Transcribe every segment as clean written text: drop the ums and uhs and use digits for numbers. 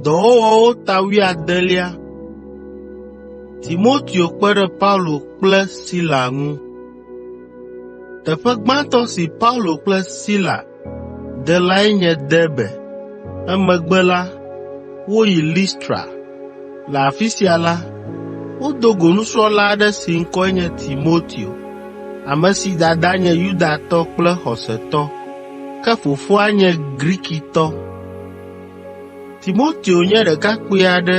Dɔwɔwɔwo ta wuiadelia. Timoteo kpe ɖe Paulo kple Sila ŋu. Teƒe gbãtɔ si Paulo kple Sila de lae nye Derbe. Emegbe la, woyi Listra. Le afi sia la, wodo go nusrɔ̃la aɖe si ŋkɔe nye Timoteo, ame si dada nye Yudatɔ kple xɔsetɔ, ke fofoa nye Grikitɔ. Timoteo nye ɖekakpui aɖe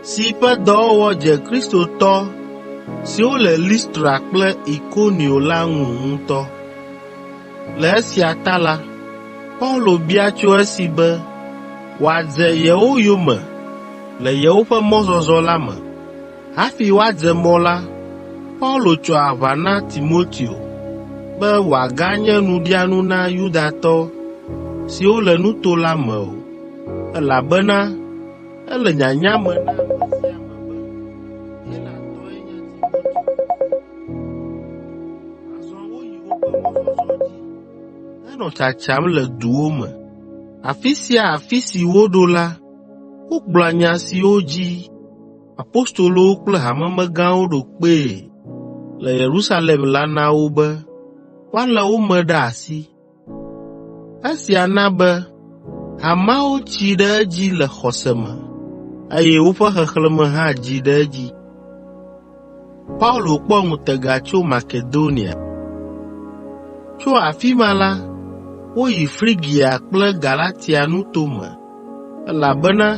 si ƒe dɔwɔwɔ dze Kristotɔ siwo le Listra kple Ikonio la ŋu ŋutɔ. Le esia ta la, Paulo bia tso esi be wòadze yewo yome le yewoƒe mɔzɔzɔ la me. Hafi woadze mɔ la, Paulo tso aʋa na Timoteo be wòaganye nuɖianu na Yudatɔ siwo le nuto la me o, elabena ele nyanya me na ame sia ame be Helatɔe nye Timoteo fofo. Azɔ woyi woƒe mɔzɔzɔ dzi henɔ tsatsam le duwo me. Afi sia afi si woɖo la, wogblɔa nya siwo dzi apostolowo kple hamemegãwo ɖo kpee le Yerusalem la na wo be woalé wo me ɖe asi. Esia na be hameawo tsi ɖe edzi le xɔse me, eye woƒe xexlẽme hã dzi ɖe edzi. Paulo kpɔ ŋutega tso Makedonia. Tso afi ma la, woyi Frigia kple Galatia nuto me, elabena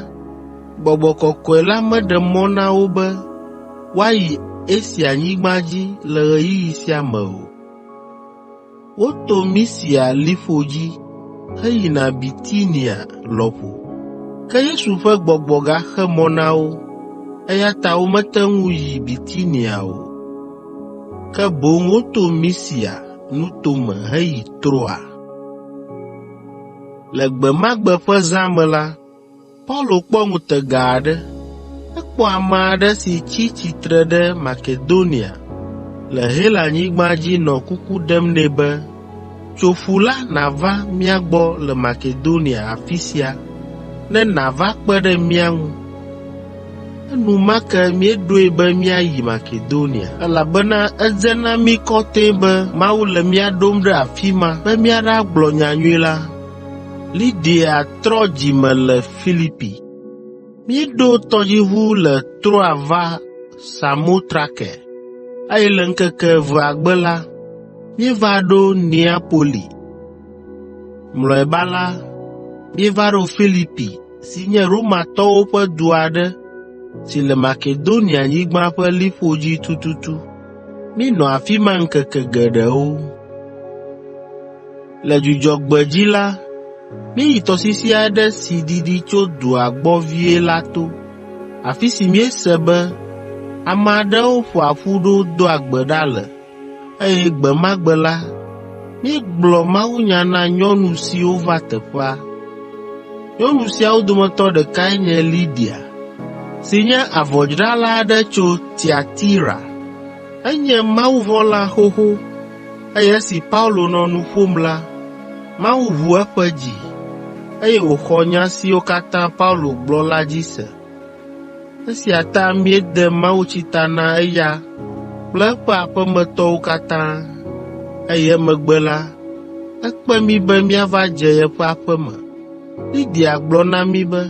Gbɔgbɔ Kɔkɔe la meɖe mɔ na wo be woayi Asianyigba dzi le ɣeyiɣi sia me o. Woto Misia liƒo dzi heyina Bitinia lɔƒo, ke Yesu ƒe Gbɔgbɔ gaxe mɔ na wo, eya ta womete ŋu yi Bitinia o, ke boŋ woto Misia nuto me heyi Troa. Le gbe ma gbe ƒe zã me la, Paulo kpɔ ŋutega aɖe. Ekpɔ ame aɖe si tsi tsitre ɖe Makedonia le Helanyigba dzi nɔ kuku ɖem nɛ be, “Tso ƒu la nàva mía gbɔ le Makedonia afi sia ne nàva kpe ɖe mía ŋu.” Enumake míeɖoe be míayi Makedonia, elabena edze na mí kɔtɛe be Mawu le mía ɖom ɖe afi ma be míaɖagblɔ nyanyui la. Lidia trɔ dzi me le Filipi. Míeɖo tɔdziʋu le Troa va Samotrake, eye le ŋkeke evea gbe la, míeva ɖo Neapoli. Mlɔeba la, míeva ɖo Filipi si nye Romatɔwo ƒe du aɖe si le Makedonianyigba ƒe liƒo dzi tututu. Míenɔ afi ma ŋkeke geɖewo. Le Dzudzɔgbe dzi la, míeyi tɔsisi aɖe si didi tso dua gbɔ vie la to, afi si míese be ame aɖewo ƒoa ƒu ɖo doa gbe ɖa le, eye gbe ma gbe la, míegblɔ mawunya na nyɔnu siwo va teƒea. Nyɔnu siawo dometɔ ɖekae nye Lidia, si nye avɔdzrala aɖe tso Tiatira. Enye mawuvɔ̃la xoxo eye esi Paulo nɔ nu ƒom la, Mawu ʋu eƒe dzi, eye wòxɔ nya siwo katã Paulo gblɔ la dzi se. Esia ta míede mawutsi ta na eya kple eƒe aƒemetɔwo katã, eye emegbe la, ekpe mí be míava dze yeƒe aƒe me. Lidia gblɔ na mí be,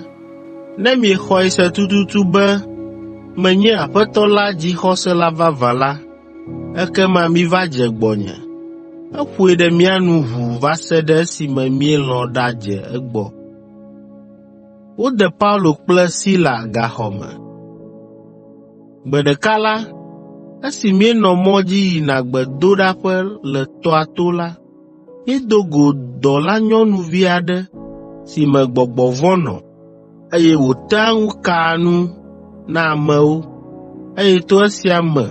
“Ne miexɔe se tututu be menye Aƒetɔ la dzixɔsela vavã la, ekema miva dze gbɔnye.” Eƒoe ɖe mía nu ʋuu va se ɖe esime míelɔ̃ ɖadze egbɔ. Wode Paulo kple Sila gaxɔ me. Gbe ɖeka la, esi míenɔ mɔ dzi yina gbedoɖaƒe le tɔa to la, míedo go dɔlanyɔnuvi aɖe si me gbɔgbɔ vɔ̃ nɔ, eye wòtea ŋu kaa nu na amewo, eye to esia me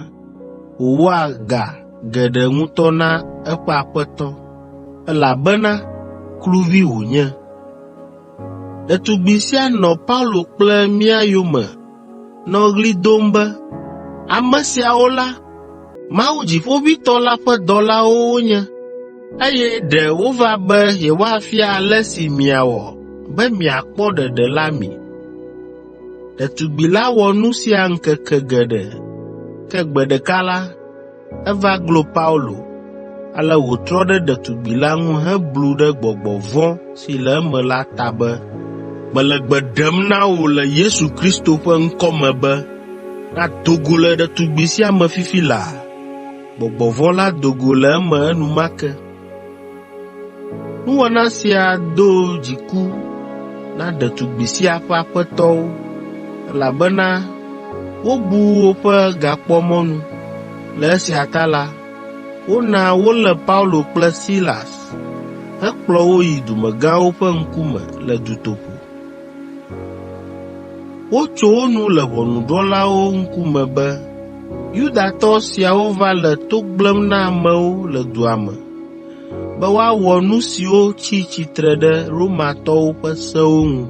wòwɔa ga geɖe ŋutɔ na eƒe aƒetɔ, elabena kluvi wònye. Ɖetugbi sia nɔ Paulo kple mía yome nɔ ɣli dom be, “Ame siawo la, Mawu Dziƒoʋĩtɔ la ƒe dɔlawo wonye, eye ɖe wova be yewoafia ale si miawɔ be miakpɔ ɖeɖe la mi.” Ɖetugbi la wɔ nu sia ŋkeke geɖe. Ke gbe ɖeka la, eva glo Paulo, ale wòtrɔ ɖe ɖetugbi la ŋu heblu ɖe gbɔgbɔ vɔ̃ si le eme la ta be, “Mele gbe ɖem na wò le Yesu Kristo ƒe ŋkɔ me be nàdo go le ɖetugbi sia me fifi laa!” Gbɔgbɔ vɔ̃ la do go le eme enumake. Nuwɔna sia do dziku na ɖetugbi sia ƒe aƒetɔwo, elabena wobu woƒe gakpɔmɔnu. Le esia ta la, wona wolé Paulo kple Silas hekplɔ wo yi dumegãwo ƒe ŋkume le dutoƒo. Wotso wo nu le ʋɔnudrɔ̃lawo ŋkume be, “Yudatɔ siawo va le to gblẽm na amewo le dua me be woawɔ nu siwo tsi tsitre ɖe Romatɔwo ƒe sewo ŋu.”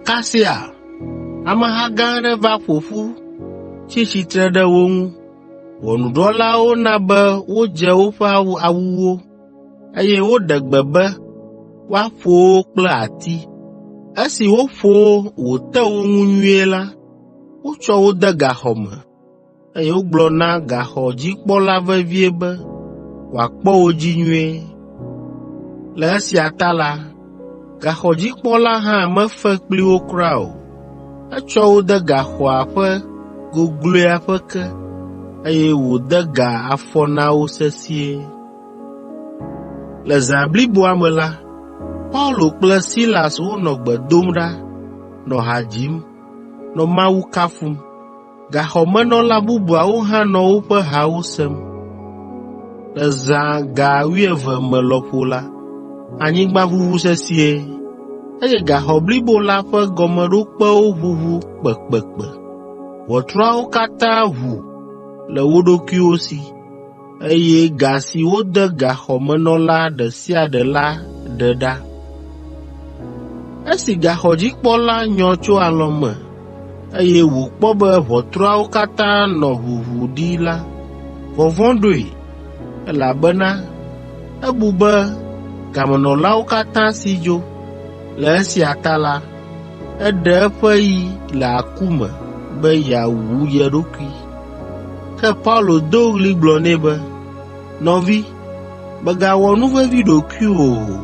Kasia ameha gã aɖe va ƒo ƒu tsi tsitre ɖe wo ŋu. Ʋɔnudrɔ̃lawo na be wodze woƒe awuwo, eye woɖe gbe be woaƒo wo kple ati. Esi woƒo wo wòte wo ŋu nyuie la, wotsɔ wo de gaxɔ me, eye wogblɔ na gaxɔdzikpɔla vevie be wòakpɔ wo dzi nyuie. Le esia ta la, gaxɔdzikpɔla hã mefe kpli wo kura o. Etsɔ wo de gaxɔa ƒe gogloeaƒe ke, eye wòde ga afɔ na wo sesĩe. Le zã bliboa me la, Paulo kple Silas wonɔ gbe dom ɖa, nɔ ha dzim, nɔ Mawu kafum. Gaxɔmenɔla bubuawo hã nɔ woƒe hawo sem. Le zã ga wuieve me lɔƒo la, anyigba ʋuʋu sesĩe, eye gaxɔ blibo la ƒe gɔmeɖokpewo ʋuʋu kpekpekpe. Ʋɔtruawo katã ʋu le wo ɖokuiwo si, eye ga si wode gaxɔmenɔla ɖe sia ɖe la ɖe ɖa. Esi gaxɔdzikpɔla nyɔ tso alɔ̃ me, eye wòkpɔ be ʋɔtruawo katã nɔ ʋuʋu ɖi la, vɔvɔ̃ ɖoe, elabena ebu be gamenɔlawo katã si dzo. Le esia ta la, eɖe eƒe yi le aku me be yeawu ye ɖokui. Ke Paulo do ɣli gblɔ nɛ be, “Nɔvi, mègawɔ nu vevi ɖokuiwò o.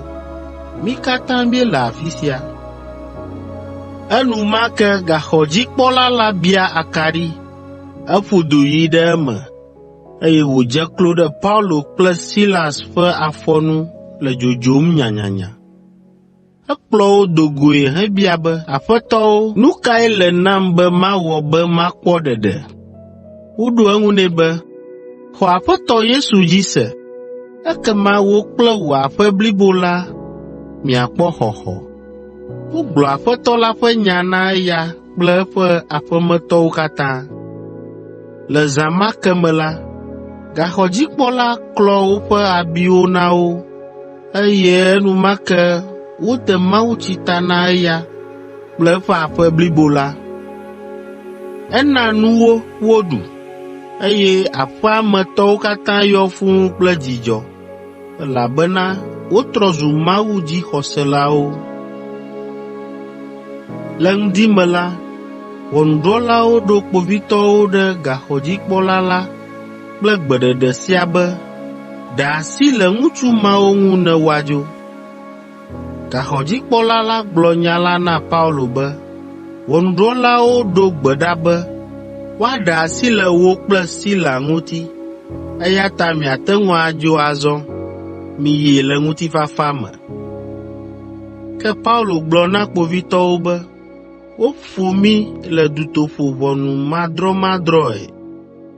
Mí katã míele afi sia.” Enumake gaxɔdzikpɔla la bia akaɖi, eƒu du yi ɖe eme, eye wòdze klo ɖe Paulo kple Silas ƒe afɔ nu le dzodzom nyanyanya. Ekplɔ wo do goe hebia be, “Aƒetɔwo, nu kae le nam be mawɔ be makpɔ ɖeɖe?” Woɖo eŋu nɛ be, “Xɔ Aƒetɔ Yesu dzi se, ekema wò kple wò aƒe blibo la miakpɔ xɔxɔ.” Wogblɔ Aƒetɔ la ƒe nya na eya kple eƒe aƒemetɔwo katã. Le zã ma ke me la, gaxɔdzikpɔla klɔ woƒe abiwo na wo, eye enumake wode mawutsi ta na eya kple eƒe aƒe blibo la. Ena nu wo woɖu, eye aƒea me tɔwo katã yɔ fũu kple dzidzɔ, elabena wotrɔ zu Mawu dzixɔselawo. Le ŋdi me la, ʋɔnudrɔ̃lawo ɖo kpovitɔwo ɖe gaxɔdzikpɔla la kple gbeɖeɖe sia be, “Ɖe asi le ŋutsu mawo ŋu ne woadzo.” Gaxɔdzikpɔla la gblɔ nya la na Paulo be, “Ʋɔnudrɔ̃lawo ɖo gbe ɖa be woaɖe asi le wò kple Sila ŋuti, eya ta miate ŋu adzo azɔ. Miyi le ŋutifafa me.” Ke Paulo gblɔ na kpovitɔwo be, “Woƒo mí le dutoƒo ʋɔnumadrɔmadrɔ̃e,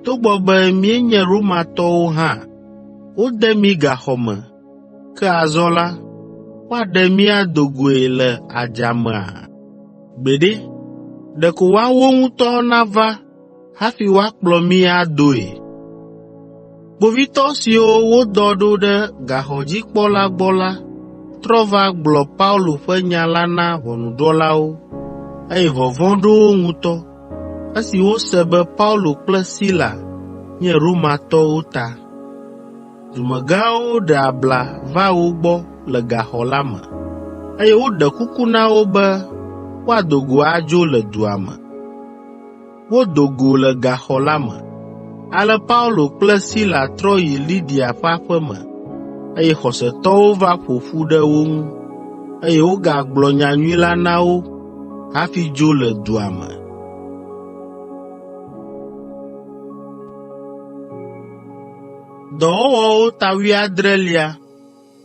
togbɔ be míenye Romatɔwo hã. Wode mí gaxɔ me, ke azɔ la, woaɖe mí ado goe le adzamea? Gbeɖe, ɖeko woawo ŋutɔ nava hafi woakplɔ mí adoe.” Kpovitɔ siwo wodɔ ɖo ɖe gaxɔdzikpɔla gbɔ la trɔ va gblɔ Paulo ƒe nya la na ʋɔnudrɔ̃lawo, eye vɔvɔ̃ ɖo wo ŋutɔ esi wose be Paulo kple Sila nye Romatɔwo ta. Dumegãwo ɖe abla va wo gbɔ le gaxɔ la me, eye woɖe kuku na wo be woado go adzo le dua me. Wodo go le gaxɔ la me. Ale Paulo kple Sila trɔ yi Lidia ƒe aƒe me, eye xɔsetɔwo va ƒo ƒu ɖe wo ŋu, eye wogagblɔ nyanyui la na wo hafi dzo le dua me.